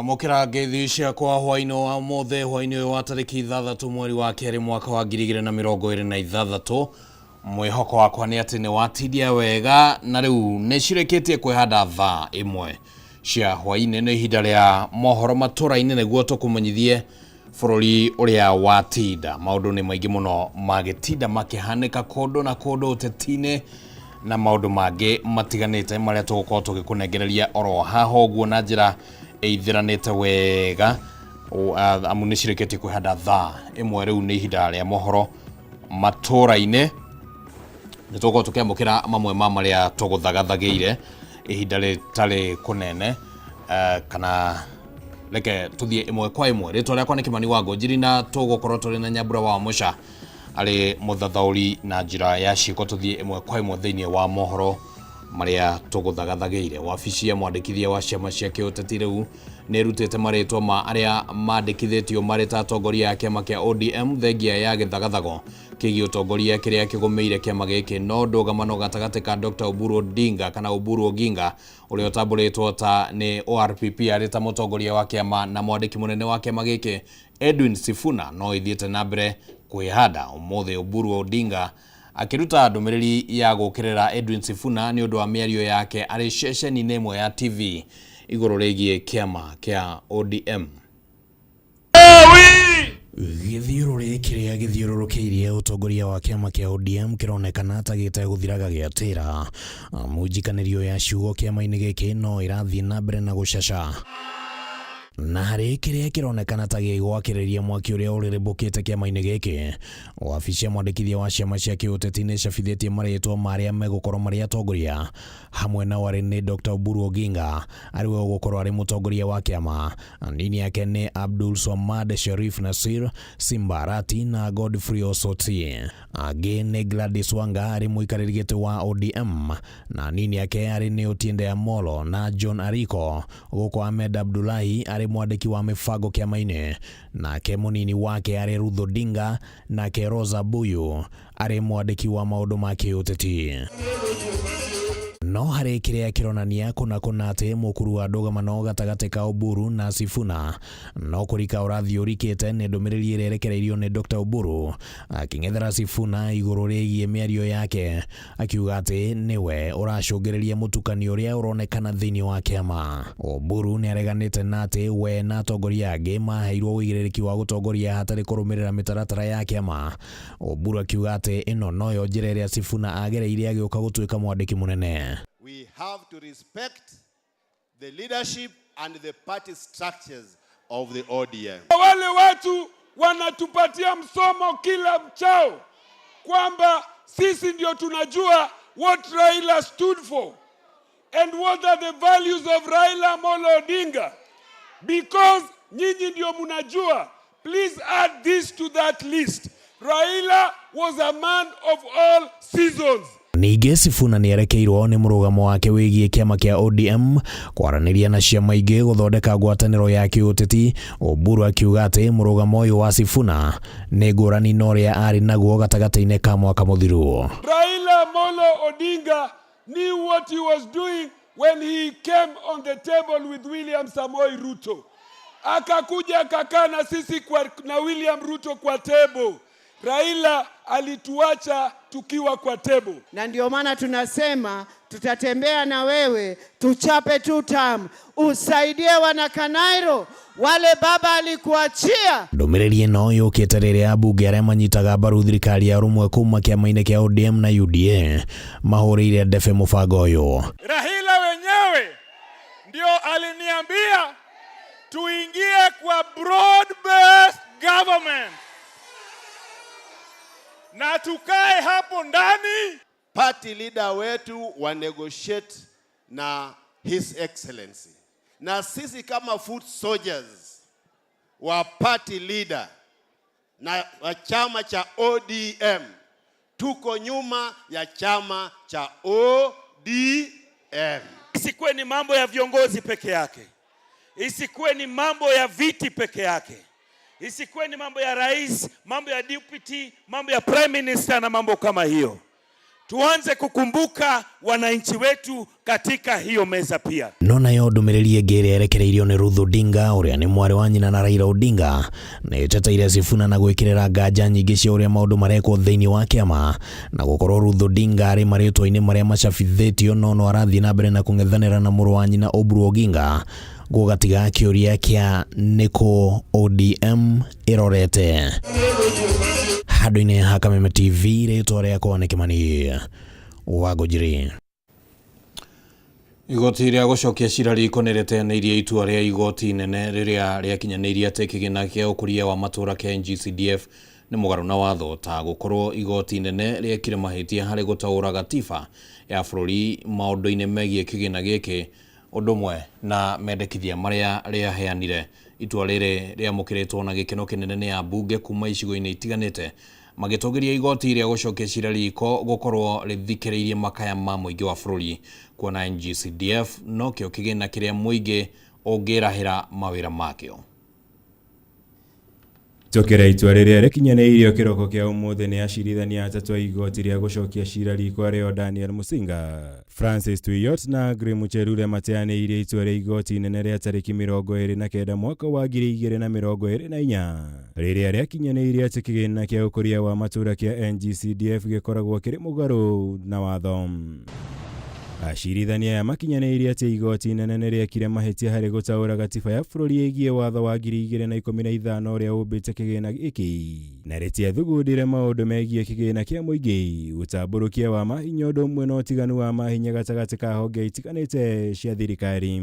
Amũkĩra ngeithi ciakwa hwainĩ wa ũmũthĩ, hwainĩ ũyũ wa tarĩki 6 mweri wa 2 mwaka wa 2026. Mwĩhoko wakwa nĩ atĩ nĩ watindia wega na rĩu nĩ cirĩkĩtie kwĩhanda thaa 1 cia hwainĩ. Nĩ ihinda rĩa mohoro matũra-inĩ nĩguo tũkũmenyithie bũrũri ũrĩa watinda. Maũndũ nĩ maingĩ mũno magĩtinda makĩhanĩka kũndũ na kũndũ ũteti-inĩ na maũndũ mangĩ matiganĩte marĩa tũgũkorwo tũgĩkũnengereria oro haha ũguo na njĩra ĩithĩranĩte wega, amu nĩ cirĩkĩtie kwĩhanda thaa 1. Rĩu nĩ ihinda rĩa mohoro matũra-inĩ, nĩ tũgũkorwo tũkĩamũkĩra mamwe ma marĩa tũgũthagathagĩire ihinda rĩtarĩ kũnene, kana reke tũthiĩ ĩmwe kwa ĩmwe. Rĩtwa rĩakwa nĩ Kĩmani wa Ngũnjiri na tũgũkorwo tũrĩ na Nyambura wa Mũca arĩ mũthathaũri na njĩra ya ciĩko. Tũthiĩ ĩmwe kwa ĩmwe thĩinĩ wa mohoro marĩa tũgũthagathagĩire. Wabici ya mwandĩkithia wa ciama cia kĩũteti rĩu nĩ ĩrutĩte marĩtwa ma arĩa mandĩkithĩtio marĩ ta atongoria a kĩama kĩa ODM thengia ya gĩthagathago kĩgiĩ ũtongoria kĩrĩa kĩgũmĩire kĩama gĩkĩ. No ndũgamano gatagatĩ ka Dr. Oburu Odinga kana Oburu Oginga ũrĩa ũtambũrĩtwo ta nĩ ORPP arĩ ta mũtongoria wa kĩama na mwandĩki mũnene wa kĩama gĩkĩ Edwin Sifuna no ĩthiĩte na mbere kwĩhanda. Ũmũthĩ Oburu Odinga akĩruta ndũmĩrĩri ya gũũkĩrĩra Edwin Sifuna nĩ ũndũ wa mĩario yake arĩ ceceni-inĩ ĩmwe ya TV igũrũ rĩgiĩ kĩama kĩa ODM. Gĩthiũrũrĩ kĩrĩa gĩthiũrũrũkĩirie ũtongoria wa kĩama kĩa ODM kĩronekana ta gĩtegũthiraga gĩatĩra, amu njikanĩrio ya ciugo kĩama-inĩ gĩkĩ no ĩrathiĩ na mbere na gũcaca. Na harĩ kĩrĩa kĩronekana ta gĩgwakĩrĩria mwaki ũrĩa ũrĩrĩmbũkĩte kĩama-inĩ gĩkĩ, wabici ya mwandĩkithia wa ciama cia kĩũteti nĩ ĩcabithĩtie marĩtwa ma arĩa megũkorwo marĩ atongoria, hamwe nao arĩ nĩ Dr. Oburu Oginga arĩ we ũgũkorwo arĩ mũtongoria wa kĩama. Anini ake nĩ Abdul Swamad Sharif Nasir, Simba Arati na Godfrey Osoti. Angĩ nĩ Gladys Wanga arĩ mũikarĩri gĩtĩ wa ODM na anini ake arĩ nĩ Otiende Amollo na John Ariko, gũkũ Ahmed Abdullahi arĩ mwandĩki wa mĩbango kĩama-inĩ, nake mũnini wake arĩ Ruth Odinga, nake Rosa Buyu arĩ mwandĩki wa maũndũ ma kĩũteti. No harĩ kĩrĩa kĩronania kũna kũna atĩ mũkuru wa ndũgamano gatagatĩ ka Oburu na Sifuna no kũrika ũrathiĩ ũrikĩte nĩ ndũmĩrĩri ĩrĩa ĩrekereirio nĩ Dr. Oburu akĩng'ethera Sifuna igũrũ rĩgiĩ mĩario yake, akiuga atĩ nĩwe ũracũngĩrĩria mũtukanio ũrĩa ũronekana thĩinĩ wa kĩama. Oburu nĩ areganĩte na atĩ we na atongoria angĩ maheirwo ũigĩrĩrĩki wa gũtongoria hatarĩ kũrũmĩrĩra mĩtaratara ya kĩama. Oburu akiuga atĩ ĩno noyo njĩra ĩrĩa Sifuna agereire agĩũka gũtuĩka mwandĩki mũnene. We have to respect the leadership and the party structures of the ODM. Wale watu wanatupatia msomo kila mchao kwamba sisi ndio tunajua what Raila stood for and what are the values of Raila Amolo Odinga, because nyinyi ndio mnajua. Please add this to that list. Raila was a man of all seasons. Ningĩ Sifuna nĩ erekeirwo nĩ mũrũgamo wake wĩgiĩ kĩama kĩa ODM kwaranĩria na ciama ingĩ gũthondeka ngwatanĩro ya kĩũteti. Oburu akiuga atĩ mũrũgamo ũyũ wa Sifuna nĩ ngũrani na ũrĩa arĩ naguo gatagatĩ-inĩ ka mwaka mũthiru. Raila Amolo Odinga knew what he was doing when he came on the table with William Samoei Ruto. Akakuja akakaa na sisi na William Ruto kwa table. Raila alituacha tukiwa kwa table. Na ndio maana tunasema tutatembea na wewe, tuchape tu tamu, usaidie wanakanairo wale baba alikuachia. Ndũmĩrĩri ĩno yũkĩte rĩrĩa ambunge arĩa manyitaga mbaru thirikari ya ũrũmwe kuma kĩama-inĩ kĩa ODM na UDA mahũrĩire ndebe mũbango ũyũ. Raila wenyewe ndio aliniambia tuingie kwa broad based government na tukae hapo ndani. Party leader wetu wa negotiate na His Excellency, na sisi kama foot soldiers wa party leader na wa chama cha ODM tuko nyuma ya chama cha ODM. Isikuwe ni mambo ya viongozi peke yake, isikuwe ni mambo ya viti peke yake, isikuwe ni mambo ya rais, mambo ya deputy, mambo ya prime minister na mambo kama hiyo. Tuanze kukumbuka wananchi wetu katika hiyo meza pia. No nayo ndũmĩrĩri ĩngĩ ĩrĩa yerekereirio nĩ Ruth Odinga ũrĩa nĩ mwarĩ wa nyina na Raila Odinga nĩ ĩteteire Sifuna na gwĩkĩrĩra nganja nyingĩ cia ũrĩa maũndũ marekwo thĩinĩ wa kĩama na gũkorwo Ruth Odinga arĩ marĩtwa-inĩ marĩa macabithĩtio no no arathiĩ na mbere na kũng'ethanĩra na mũrũ wa nyina Oburu Oginga gũgatiga kĩũria kĩa nĩkũ ODM ĩrorete. Handũ-inĩ ha Kameme TV rĩtwa rĩakwa nĩ Kĩmani wa Ngũnjiri. Igoti rĩa gũcokia cira riko nĩ rĩteanĩirie itua rĩa igoti inene rĩrĩa rĩakinyanĩirie atĩ kĩgĩna kĩa ũkũria wa matũũra kĩa NGCDF nĩ mũgarũ na watho ta gũkorwo igoti inene rĩekire mahĩtia harĩ gũtaũra gatiba ya bũrũri maũndũ-inĩ megiĩ kĩgĩna gĩkĩ ũndũ ũmwe na mendekithia marĩa rĩaheanire. Itua rĩrĩ rĩamũkĩrĩtwo na gĩkeno kĩnene nĩ ambunge kuma icigo-inĩ itiganĩte magĩtũgĩria igoti rĩa gũcokia cira riko gũkorwo rĩthikĩrĩirie makaya ma mũingĩ wa bũrũri kuona NGCDF nokĩo kĩgĩna kĩrĩa mũingĩ ũngĩrahĩra mawĩra makĩo. Tũkĩra itua rĩrĩa rĩkinyanĩirio kĩroko kĩa ũmũthĩ nĩ acirithania atatũ a igoti rĩa gũcokia cira riko arĩo Daniel Musinga, Francis Tuiyot na Aggrey Muchelule mateanĩirie itua rĩa igoti inene rĩa tarĩki 29 mwaka wa 2024 rĩrĩa rĩakinyanĩirie atĩ kĩgĩna kĩa ũkũria wa matũũra kĩa NGCDF gĩkoragwo kĩrĩ mũgarũ na watho. Acirithania aya makinyanĩirie atĩ igoti inene nĩ rĩekire mahĩtia harĩ gũtaũra gatiba ya bũrũri ĩgiĩ watho wa 2015 ũrĩa ũmbĩte kĩgĩna gĩkĩ na rĩtiathugundire maũndũ megiĩ kĩgĩna kĩa mũingĩ, ũtambũrũkia wa mahinya ũndũ ũmwe na ũtiganu wa mahinya gatagatĩ ka honge itiganĩte cia thirikari.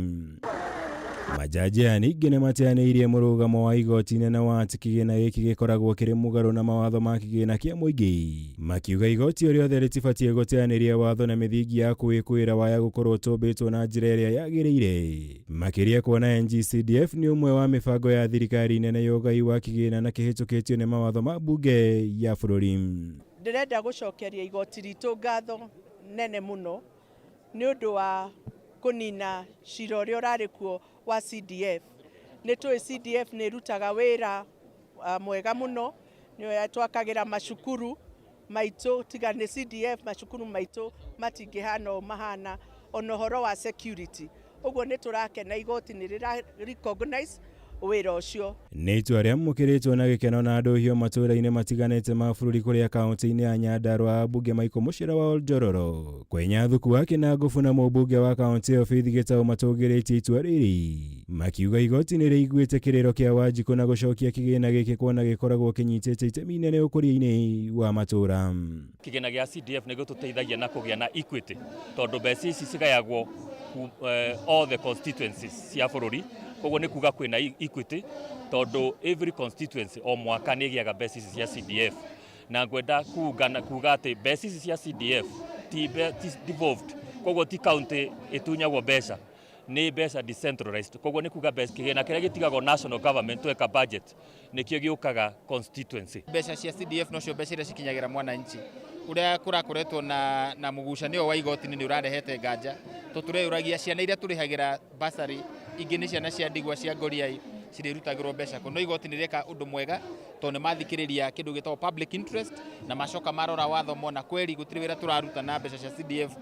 Majaji aya ningĩ nĩ mateanĩirie mũrũgamo wa igoti inene wa atĩ kĩgĩna gĩkĩ gĩkoragwo kĩrĩ mũgarũ na mawatho ma kĩgĩna kĩa mũingĩ, makiuga igoti o rĩothe rĩtibatiĩ gũteanĩria watho na mĩthingi ya kwĩkũĩra waya gũkorwo tũmbĩtwo na njĩra ĩrĩa yagĩrĩire, makĩria kuona NGCDF nĩ ũmwe wa mĩbango ya thirikari nene ya ũgai wa kĩgĩna na kĩhĩtũkĩtio nĩ mawatho ma mbunge ya bũrũri. Ndĩrenda gũcokeria igoti ritũ ngatho nene mũno nĩ ũndũ wa kũnina cira ũrĩa ũrarĩ kuo wa CDF. Nĩ tũĩ CDF nĩ ĩrutaga wĩra mwega mũno, nĩyo twakagĩra macukuru maitũ, tiga nĩ CDF macukuru maitũ matingĩhana ũũ mahana, ona ũhoro wa security. Ũguo nĩ tũrakena igoti nĩ rĩra recognize wĩra ũcio. Nĩ itua rĩamũkĩrĩtwo na gĩkeno na ndũhio matũũra-inĩ matiganĩte ma bũrũri kũrĩa kaunti-inĩ ya Nyandarua ambunge Michael Mũcera wa Oljororo, Kwenya Thuku wa Kĩnangobu na mũmbunge wa kaunti ĩyo Faith Gĩtaũ matũgĩrĩtie itua rĩrĩ makiuga igoti nĩ rĩiguĩte kĩrĩro kĩa Wanjikũ na gũcokia kĩgĩna gĩkĩ kuona gĩkoragwo kĩnyitĩte itemi inene ũkũria-inĩ wa matũũra. Kĩgĩna gĩa CDF nĩ gĩtũteithagia na kũgĩa na equity tondũ mbeca ici cigayagwo all the constituencies cia bũrũri, koguo nĩ kuga kwĩna equity tondũ every constituency o mwaka nĩ ĩgĩaga mbeca ici cia CDF, na ngwenda kuga atĩ mbeca ici cia CDF ti devolved, koguo ti county ĩtunyagwo mbeca, nĩ mbeca decentralized, koguo nĩ kuga mbeca kĩgĩna kĩrĩa gĩtigagwo national government tweka budget nĩkĩo gĩũkaga constituency. Mbeca cia CDF nocio mbeca iria cikinyagĩra mwananchi. Ũrĩa kũrakoretwo na mũgucanio wa igoti-inĩ nĩ ũrarehete nganja, tondũ tũreyũragia ciana iria tũrĩhagĩra bursary ingĩ nĩ ciana cia ndigwa cia ngoriai cirĩrutagĩrwo mbeca kũ, no igoti nĩ rĩeka ũndũ mwega tondũ nĩ mathikĩrĩria kĩndũ gĩtagwo public interest na macoka marora watho mona kweri gũtirĩ wĩra tũraruta na mbeca cia CDF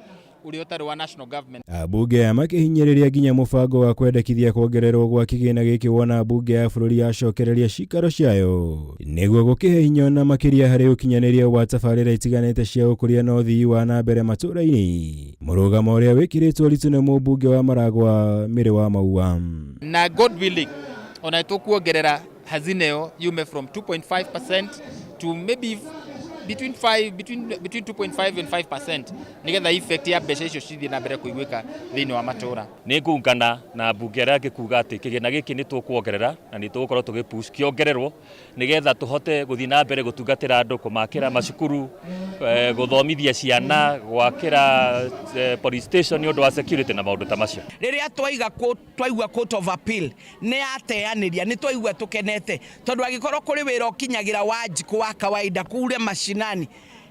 ũrĩa ũtarĩ wa national government. Ambunge aya makĩhinyĩrĩria nginya mũbango wa kwendekithia kuongererwo gwa kĩgĩna gĩkĩ wona mbunge ya bũrũri yacokereria cikaro ciayo nĩguo gũkĩhe hinya na makĩria harĩ ũkinyanĩria wa tabarĩra itiganĩte cia ũkũria na ũthii wa na mbere matũũra-inĩ, mũrũgamo ũrĩa wĩkĩrĩtwo ritũ nĩ mũmbunge wa Maragwa Mĩrĩ wa Maua. Na God willing ona tũkuongerera hazina ĩyo yume from 2.5% to maybe between 5 between between 2.5 and 5% nigetha effect ya mbeca icio cithiĩ na mbere kũiguĩka thĩinĩ wa matũũra. Nĩ ngũngana na mbunge arĩa angĩ kuga atĩ kĩgĩna gĩkĩ nĩ tũkuongerera na nĩ tũgũkorwo tũgĩ push kĩongererwo nĩgetha tũhote gũthiĩ na mbere gũtungatĩra andũ, kũmakĩra macukuru, gũthomithia ciana, gwakĩra police station nĩ ũndũ wa security na maũndũ ta macio. Rĩrĩa twaigua court of appeal nĩ yateanĩria, nĩ twaigua tũkenete tondũ angĩkorwo kũrĩ wĩra ũkinyagĩra Wanjikũ wa kawaida kure mashinani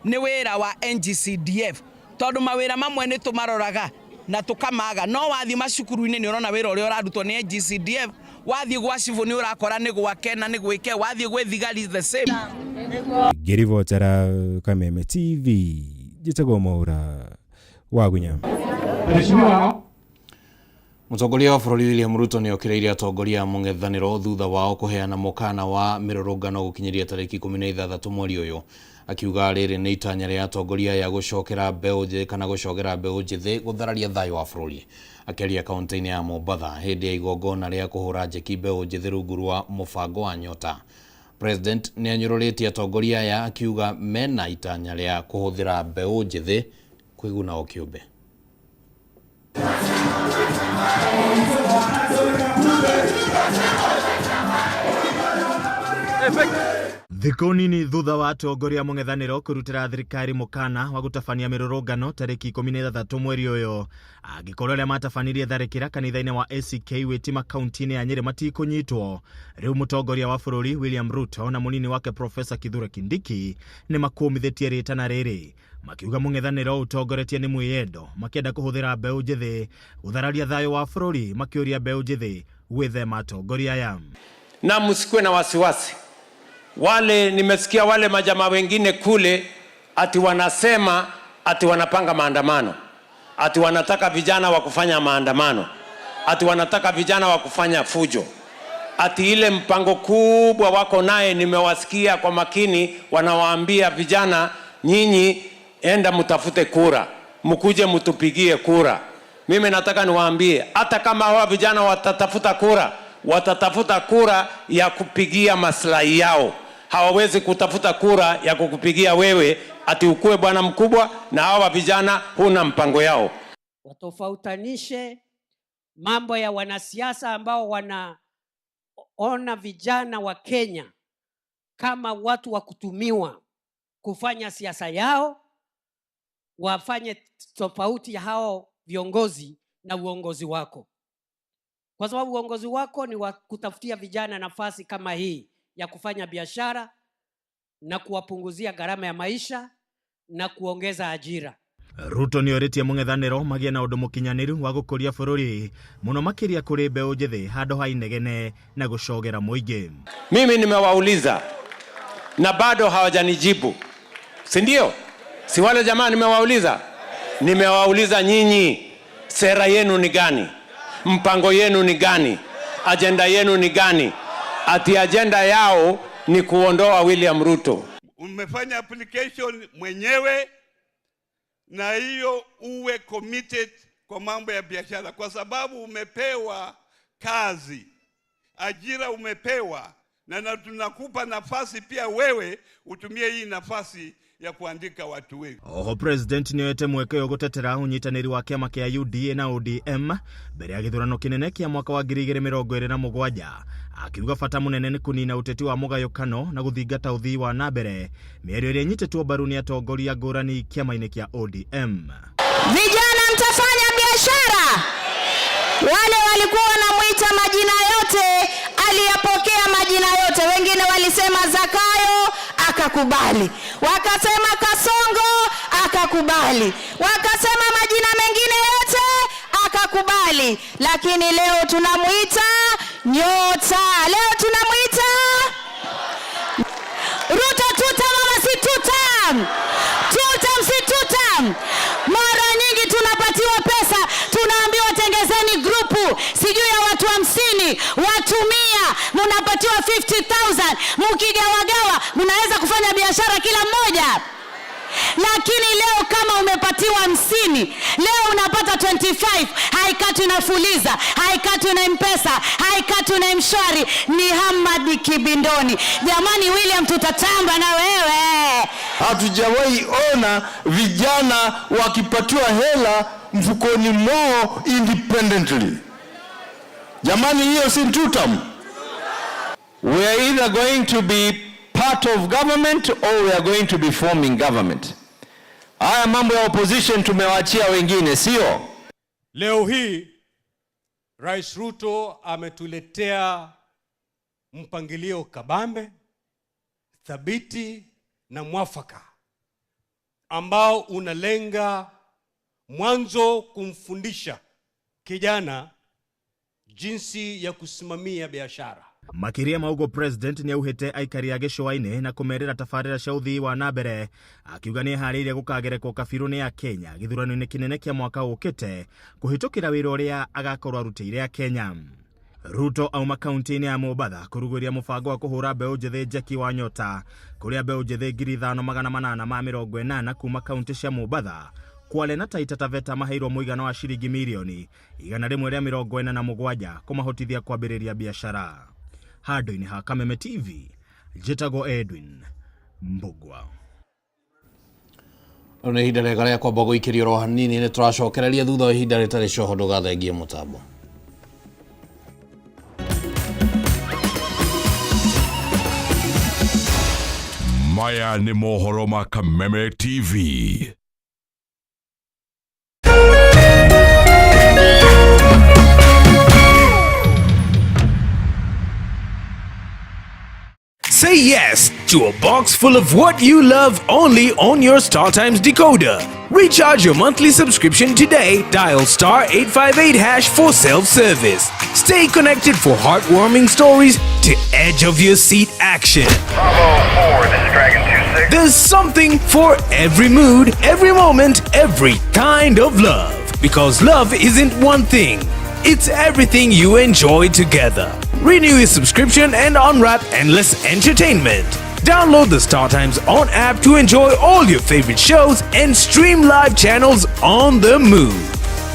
nĩ wĩra wa NGCDF, tondũ mawĩra mamwe nĩ tũmaroraga na tũkamaga, no wathiĩ macukuru-inĩ nĩ ũrona wĩra ũrĩa ũrarutwo nĩ NGCDF, wathiĩ gwa cibũ nĩ ũrakora nĩ gwake na nĩ gwĩke, wathiĩ gwĩ thigari the same. Ngĩribotera Kameme TV Njĩtagwo Mwaura Wagunya. Mũtongoria wa bũrũri William Ruto nĩ okĩrĩire atongoria a mũng'ethanĩro thutha wao kũheana mũkana wa mĩrũrũngano gũkinyĩria tarĩki 16 mweri ũyũ, akiuga rĩrĩ nĩ itanya rĩa atongoria aya gũcokera mbeũ njĩthĩ kana gũcogera mbeũ njĩthĩ gũthararia thayũ wa bũrũri. Akĩaria kaunti-inĩ ya Mombatha hĩndĩ ya igongona rĩa kũhũra njeki mbeũ njĩthĩ rungu rwa mũbango wa Nyota, President nĩ anyũrũrĩtie atongoria aya akiuga mena itanya rĩa kũhũthĩra mbeũ njĩthĩ kwĩguna o kĩũmbe. Thikũ nini thutha wa atongoria mũng'ethanĩro kũrutĩra thirikari mũkana wa gũtabania mĩrũrũngano tarĩki 16 mweri ũyũ, angĩkorwo arĩa matabanirie tharĩkĩra kanitha-inĩ wa ACK Witima kaunti-inĩ ya Nyĩrĩ matikũnyitwo, rĩu mũtongoria wa bũrũri William Ruto na mũnini wake Profesa Kithure Kindiki nĩ makũmithĩtie rĩtana rĩrĩ, makiuga mũng'ethanĩro ũtongoretie nĩ mwĩyendo, makĩenda kũhũthĩra mbeũ njĩthĩ gũthararia thayũ wa bũrũri, makĩũria mbeũ njĩthĩ gwĩthema atongoria aya. Na msikuwe na wasiwasi. Wale nimesikia wale majamaa wengine kule ati wanasema ati wanapanga maandamano, ati wanataka vijana wa kufanya maandamano, ati wanataka vijana wa kufanya fujo, ati ile mpango kubwa wako naye. Nimewasikia kwa makini wanawaambia vijana, nyinyi enda mtafute kura, mkuje mtupigie kura. Mimi nataka niwaambie, hata kama hawa vijana watatafuta kura, watatafuta kura ya kupigia maslahi yao. Hawawezi kutafuta kura ya kukupigia wewe ati ukue bwana mkubwa, na hawa vijana huna mpango yao. Watofautanishe mambo ya wanasiasa ambao wanaona vijana wa Kenya kama watu wa kutumiwa kufanya siasa yao, wafanye tofauti ya hao viongozi na uongozi wako, kwa sababu uongozi wako ni wa kutafutia vijana nafasi kama hii ya kufanya biashara na kuwapunguzia gharama ya maisha na kuongeza ajira. Ruto nĩ orĩtie mũng'ethanĩro magĩe na ũndũ mũkinyanĩru wa gũkũria bũrũri mũno makĩria kũrĩ mbeũ njĩthĩ handũ ha inegene na gũcogera mũingĩ. Mimi nimewauliza na bado hawajanijibu, si ndio? Si wale jamaa nimewauliza? Nimewauliza nyinyi, sera yenu ni gani? Mpango yenu ni gani? Ajenda yenu ni gani? Ati ajenda yao ni kuondoa William Ruto. Umefanya application mwenyewe, na hiyo uwe committed kwa mambo ya biashara, kwa sababu umepewa kazi, ajira umepewa, na tunakupa nafasi pia wewe utumie hii nafasi ya kuandika watu wengi. Oho President nĩoete mweke ũyũ gũtetera ũnyitanĩri wa kĩama kĩa UDA na ODM mbere ya gĩthurano kĩnene kĩa mwaka wa 2027, akiuga bata mũnene nĩ kũnina ũteti wa mũgayũkano na gũthingata ũthii wa na mbere, mĩario ĩrĩa ĩnyitĩtwo mbaru nĩ atongoria ngũrani kĩama-inĩ kĩa ODM. Vijana mtafanya biashara. Wale walikuwa wanamuita majina yote, aliyapokea majina yote. Wengine walisema Zakayo, akakubali. Wakasema Kasongo, akakubali. Wakasema majina mengine yote, akakubali. Lakini leo tunamuita nyota. Leo tunamuita Ruto. Tutam ama si tutam? Tutam si tutam? Mara nyingi tunapatiwa pesa, tunaambiwa tengezeni grupu sijui ya watu 50, watu 100, mnapatiwa 50,000, mkigawagawa mnaweza kufanya biashara kila mmoja. Lakini leo kama umepatiwa 50, leo unapata 25, haikatwi na Fuliza, haikatwi na M-Pesa, haikatwi na M-Shwari, ni Hamadi Kibindoni. Jamani William, tutatamba na wewe. Hatujawahi ona vijana wakipatiwa hela mfukoni mwao independently. Jamani, hiyo si tutam. We are either going to be part of government or we are going to be forming government. Haya mambo ya opposition tumewaachia wengine, sio? Leo hii Rais Ruto ametuletea mpangilio kabambe, thabiti na mwafaka ambao unalenga mwanzo kumfundisha kijana jinsi ya kusimamia biashara. Makĩria ma ũguo President nĩauhĩte aikari a gĩcũa-inĩ na kũmerĩra tabarĩra cia ũthii wa na mbere akiuga nĩeharĩirie gũkagerekwo kabirũ nĩ Akenya gĩthurano-inĩ kĩnene kĩa mwaka ũkĩte kũhĩtũkĩra wĩra ũrĩa agakorwo arutĩire Akenya. Ruto auma kaunti-inĩ ya Mombatha kũrugũria mũbango wa kũhũra mbeũ njĩthĩ njeki wa nyota kũrĩa mbeũ njĩthĩ 5880 kuma kaunti cia Mombatha, Kwale na Taita Taveta maheirwo mũigana wa ciringi mirioni 147 kũmahotithia kwambĩrĩria biacara. Handũ-inĩ ha Kameme TV, njĩtagwo Edwin Mbugua. Rĩu nĩ ihinda rĩega rĩa kwamba gũikĩrio oro hanini nĩ tũracokereria thutha wa ihinda rĩtarĩ coho ndũgathengie mũtambo. Maya nĩ mohoro ma Kameme TV. Say yes to a box full of what you love only on your StarTimes decoder. Recharge your monthly subscription today. Dial star 858 hash for self-service. Stay connected for heartwarming stories to edge of your seat action. Bravo 4, this is Dragon 26. There's something for every mood, every moment, every kind of love. Because love isn't one thing. It's everything you enjoy together. Renew your subscription and unwrap endless entertainment. Download the StarTimes On app to enjoy all your favorite shows and stream live channels on the move.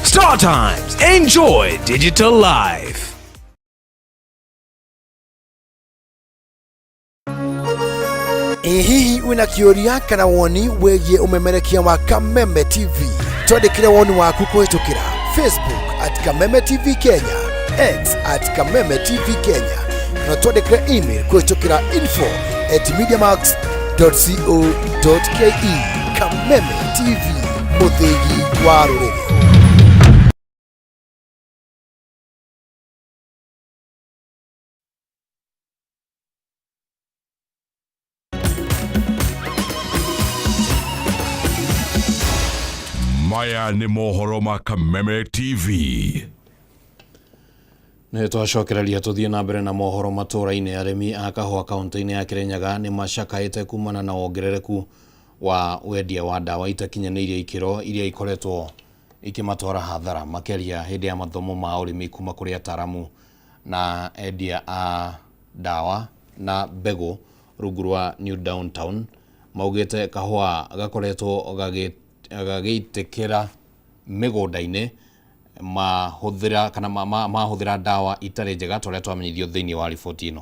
StarTimes, enjoy digital life. Ĩ hihi wĩna kĩũria kana woni wĩgiĩ ũmemerekia wa Kameme TV? Twandĩkĩre woni waku kũhĩtũkĩra Facebook at Kameme TV Kenya, X at Kameme TV Kenya, kana twandĩkĩre email kũhĩtũkĩra info at mediamax.co.ke. Kameme TV, mũthĩgi wa rũrĩrĩ. Maya nĩ mohoro ma Kameme TV. Nĩ twacokereria tũthiĩ na mbere na mohoro matũũra-inĩ. Arĩmi a kahũa kaunti-inĩ ya Kirinyaga nĩ macakaĩte kumana na wongerereku wa wendia wa ndawa itakinyanĩirie ikĩro iria ikoretwo ikĩmatwara hathara, makĩria hĩndĩ ya mathomo ma ũrĩmi kuma kũrĩ ataramu na endia a ndawa na mbegũ rungu rwa New Downtown. Maugĩte kahũa gakoretwo gagĩitĩkĩra mĩgũnda-inĩ mahũthĩra kana mahũthĩra ndawa itarĩ njega ta ũrĩa twamenyithio thĩinĩ wa riboti ĩno.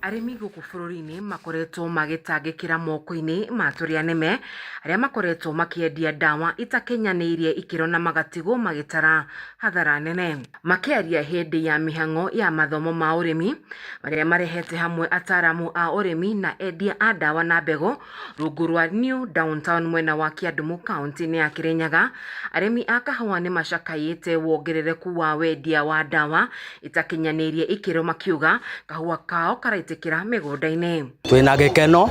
Arĩmi gũkũ bũrũri-inĩ makoretwo magĩtangĩkĩra moko-inĩ ma tũrĩa nĩme arĩa makoretwo makĩendia ndawa itakinyanĩirie ikĩro na magatigwo magĩtara hathara nene. Makĩaria hĩndĩ ya mĩhang'o ya mathomo ma ũrĩmi marĩa marehete hamwe ataramu a ũrĩmi na endia a ndawa na mbegũ rungu rwa New Downtown mwena wa Kĩandumu kaunti-inĩ ya Kĩrĩnyaga, arĩmi a kahũa nĩ macakayĩte wongerereku wa wendia wa ndawa itakinyanĩirie ikĩro makiuga kahũa kao karaitĩkĩra mĩgũnda-inĩ. Twĩna gĩkeno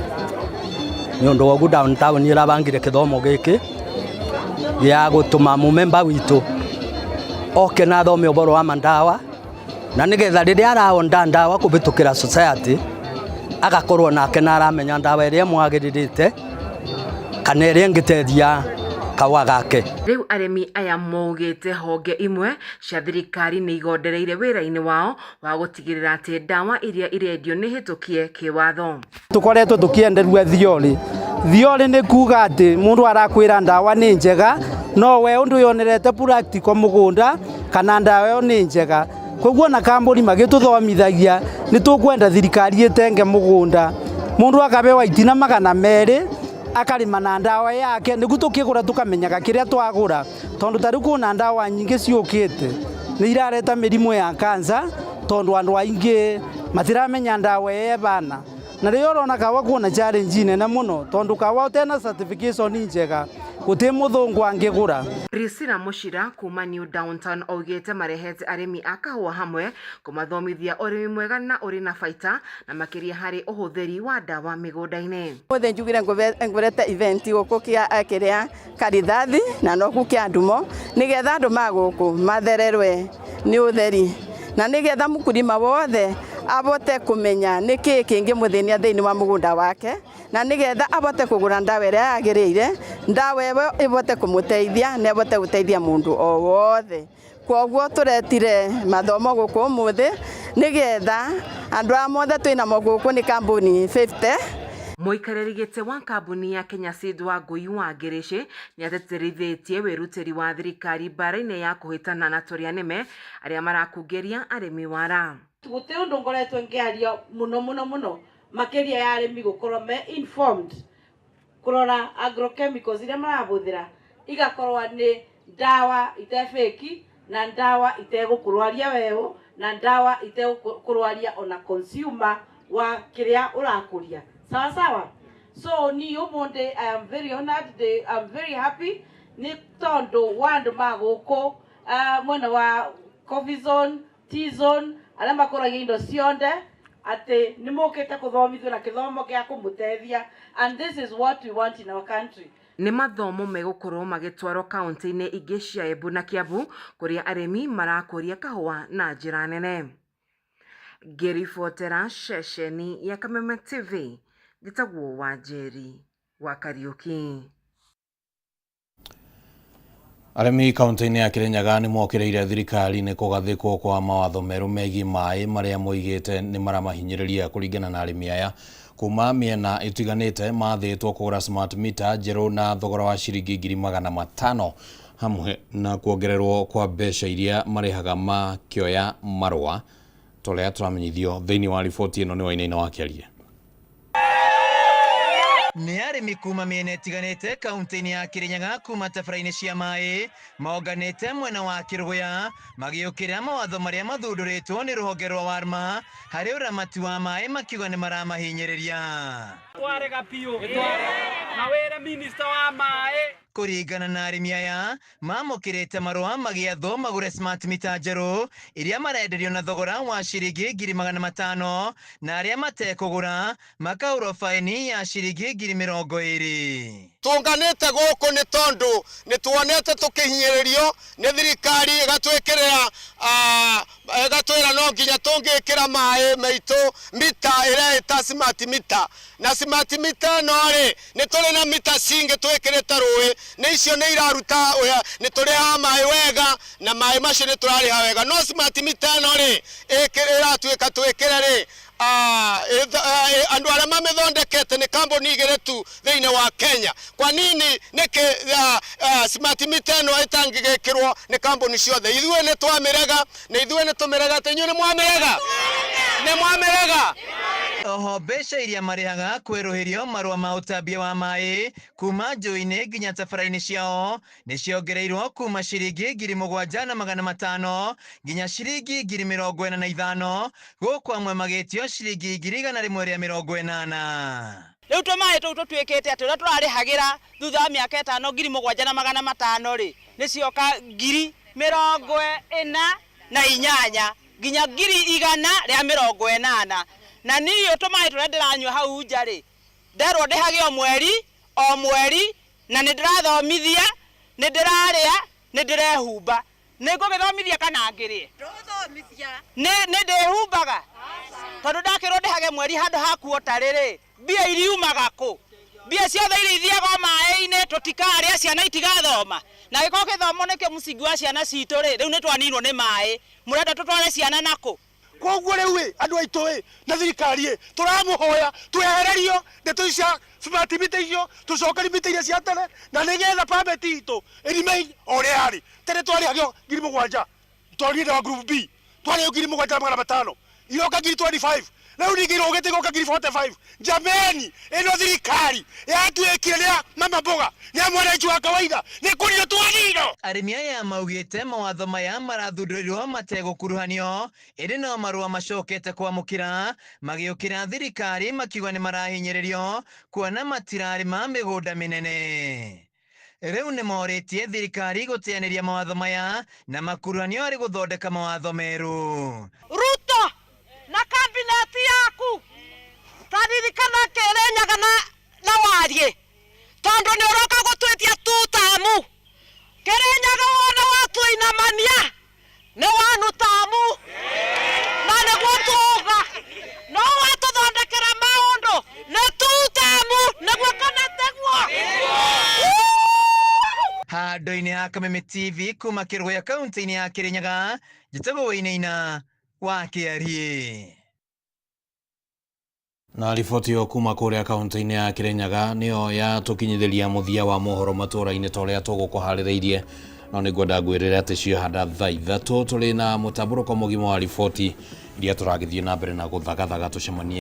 nĩ ũndũ wa ũguo Downtown ĩrabangire gĩthomo gĩkĩ gĩa gũtũma mũmemba witũ oke na athome ũhoro wa mandawa na nĩgetha rĩrĩa araonda ndawa kũhĩtũkĩra society agakorwo nake na aramenya ndawa ĩrĩa ĩmwagĩrĩrĩte kana ĩrĩa ĩngĩteithia kahũa gake. Rĩu arĩmi aya maugĩte honge imwe cia thirikari nĩ igondereire wĩra-inĩ wao wa gũtigĩrĩra atĩ ndawa iria irendio nĩ hĩtũkie kĩwatho. Tukoretwo tukienderua theory. Theory nĩ kuga atĩ mũndũ arakwĩra ndawa nĩ njega no we ũndũ yonerete practical mũgũnda kana ndawa ĩyo nĩ njega. Koguo na kambuni magĩtũthomithagia nĩ tũkwenda thirikari ĩtenge mũgũnda mũndũ akabewa itina 200 akarĩma na ndawa yake nĩguo tũkĩgũra tũkamenyaga kĩrĩa twagũra tondũ ta rĩu kwĩna ndawa nyingĩ ciũkĩte nĩ irareta mĩrimũ ya cancer tondũ andũ aingĩ matiramenya ndawa ĩyo ĩbana. Na rĩrĩa ũrona kawa kuona challenge nene mũno tondũ kawa ũtena certification njega gũtirĩ mũthũngũ angĩgũra. Priscilla Mushira kuma New Downtown augĩte marehete arĩmi a kahũa hamwe kũmathomithia ũrĩmi mwega na ũrĩ na baita na makĩria harĩ ũhũthĩri wa ndawa mĩgũnda-inĩ. Ũmũthĩ njugire ngũrete event gũkũ kĩrĩa Karithathi na noku Kĩandumo nĩgetha andũ ma gũkũ mathererwe nĩ ũtheri. Na nigetha mukulima wothe abote kumenya niki kingimuthĩnia thĩinĩ wa mũgũnda wake, na nigetha abote kũgũra ndawa ĩrĩa yagĩrĩire, ndawa ĩyo ĩbote kũmũteithia na ĩbote gũteithia mũndũ o wothe. Koguo tũretire mathomo gũkũ ũmũthĩ nigetha andũ aya mothe twĩnamo gũkũ nĩ kambuni 50. Mũikarĩri gĩtĩ wa kambuni ya Kenya Seed Wangui wa Ngĩrĩcĩ nĩatĩtĩrithĩtie wĩrutĩri wa thirikari mbara-inĩ ya kũhĩtana na tũrĩa nĩme arĩa marakungĩria arĩmi wara. Gũtĩ ũndũ ngoretwo ngĩaria mũno mũno mũno makĩria ya arĩmi gũkorwo me informed kũrora agrochemicals iria marahũthĩra igakorwo nĩ ndawa ite fake na ndawa itegũkũrwaria weũ na ndawa itegũkũrwaria ona consumer wa kĩrĩa ũrakũria. Sawa sawa. So ni ũmũthĩ I am very honored, I am very happy nĩ tondũ wa andũ ma gũkũ mwena wa coffee zone, tea zone arĩa makũragia indo cionde atĩ nĩ mũkĩte kũthomithio na kĩthomo gĩa kũmũteithia, and this is what we want in our country. Nĩ mathomo megũkorwo magĩtwarwo kaunti-inĩ ingĩ cia Embu na Kiambu kũrĩa arĩmi marakũria kahũa na njĩra nene. Ngĩribotera ceceni ya Kameme TV, njĩtagwo Wanjeri wa Kariũki. Arĩmi kaunti-inĩ ya Kirinyaga nĩ mokĩrĩire thirikari nĩ kũgathĩkwo kwa mawatho merũ megiĩ maĩ marĩa moigĩte nĩ maramahinyĩrĩria. Kũringana na arĩmi aya kuma mĩena ĩtiganĩte mathĩtwo kũgũra smart meter njerũ na thogora wa ciringi 500,000 hamwe na kuongererwo kwa mbeca iria marĩhaga makĩoya marũa. Tũrĩa tũramenyithio thĩinĩ wa riboti ĩno nĩ Wainaina wa Kĩarie. Nĩ arĩmi kuma mĩena ĩtiganĩte kaunti-inĩ ya Kirinyaga kuma tabara-inĩ cia maĩ monganĩte mwena wa Kĩrũgũya magĩũkĩrĩra mawatho marĩa mathundũrĩtwo nĩ rũhonge rwa Warma harĩ ũramati wa maĩ makiuga nĩ maramahinyĩrĩria. Twarega biũ na wĩre minista wa maĩ. Kũringana na arĩmi aya mamũkĩrĩte marũa magĩathwo magũre smart meter njerũ iria marenderio na thogora wa ciringi 500,000 na arĩa matekũgũra makahũrwo baini ya ciringi 20,000. Tũnganĩte gũkũ nĩ tondũ nĩ tuonete tũkĩhinyĩrĩrio nĩ thirikari ĩgatwĩkĩrĩra ĩgatwĩra no nginya tũngĩkĩra maĩ maitũ mita ĩrĩa ĩta smart meter, na smart meter ĩno rĩ nĩ tũrĩ na mita cingĩ twĩkĩrĩte rũĩ, nĩ icio nĩ iraruta nĩ tũrĩhaga maĩ wega na maĩ macio nĩ tũrarĩha wega, no smart meter ĩno rĩ ĩratuĩka twĩkĩre rĩ andũ arĩa mamĩthondekete nĩ kambuni igĩrĩ tu thĩinĩ wa Kenya. Kwa nini nĩkĩ smart meter ĩno ĩtangĩgĩkĩrwo nĩ kambuni ciothe? Ithuĩ nĩ twamĩrega, na ithuĩ nĩ tũmĩregete. Inyuĩ nĩ mwamĩrega? Nĩ mwamĩrega? Oho mbeca iria marĩhaga kwerũhĩrio marũa ma ũtambia wa maĩ kuma njũĩ-inĩ nginya tabara-inĩ ciao nĩ ciongereirwo kuma ciringi 7,500 nginya ciringi 45,000 gũkũ amwe magĩtio ciringi 180,000. Rĩu tũmaĩ tũu tũtuĩkĩte atĩ ũrĩa tũrarĩhagĩra thutha wa mĩaka 5 7,500 rĩ nĩ cioka 48,000 nginya 180,000. Na niĩ tũmaĩ tũrĩa ndĩranyua hau nja rĩ nderwo ndĩhage o mweri o mweri, na nĩ ndĩrathomithia, nĩ ndĩrarĩa, nĩ ndĩrehumba. Nĩ ngũgĩthomithia kana ngĩrĩe? Nĩ ndĩhumbaga tondũ ndakĩrwo ndĩhage mweri handũ ha kuota rĩrĩ mbia iriumaga kũ? Mbia ciothe iria ithiaga maĩ-inĩ tũtikarĩa, ciana itigathoma. Na gĩkorwo gĩthomo nĩkĩo mũcingi wa ciana citũ rĩ, rĩu nĩ twaninwo nĩ maĩ. Mũrenda tũtware ciana nakũ? Koguo rĩu ĩ andũ aitũ ĩ na thirikari ĩ tũramũhoya twehererio ndeto cia smart meter icio tũcokerie mita iria cia tene na nĩgetha permit itũ ĩremain o ũrĩa yarĩ. Tene twarĩhagio 7,000 twarire wa group B twarĩhagio 7,500 iroka 25,000 rĩu ningĩ irũgĩte igoka 45,000. Jameni, ĩno thirikari yatuĩkire nĩ ya mama mboga, nĩ ya mwananchi wa kawaida, nĩ kũrĩo twanino. Arĩmi aya maugĩte mawatho maya marathundũrirwo mategũkuruhanio ĩndĩ no marũa macokete kwamũkĩra magĩũkĩra thirikari makiuga nĩ marahinyĩrĩrio kuona matirarĩma mĩgũnda mĩnene. Rĩu nĩ morĩtie thirikari gũteanĩria mawatho maya na makuruhanio harĩ gũthondeka mawatho merũ. Ruto na kabineti yaku taririkana Kĩrĩnyaga na Wariĩ tondũ nĩ ũroka gũtwĩtia tutamu. Kĩrĩnyaga wona watuinamania nĩ wanu tamu. Handũ-inĩ ha Kameme TV kuma Kĩrũgũya kaunti-inĩ ya Kĩrĩnyaga, njĩtagwo Wainaina wa Kĩariĩ. Na riboti ĩyo kuma kũrĩa kaunti-inĩ ya Kĩrĩnyaga nĩyo yatũkinyithĩria mũthia wa mohoro matũra-inĩ ta ũrĩa tũgũkũharĩrĩirie, no nĩ ngwenda ngwĩrĩre atĩ ciohanda thaa 3 tũrĩ na mũtambũrũko mũgima wa riboti iria tũragĩthiĩ na mbere na gũthagathaga. Tũcemanie.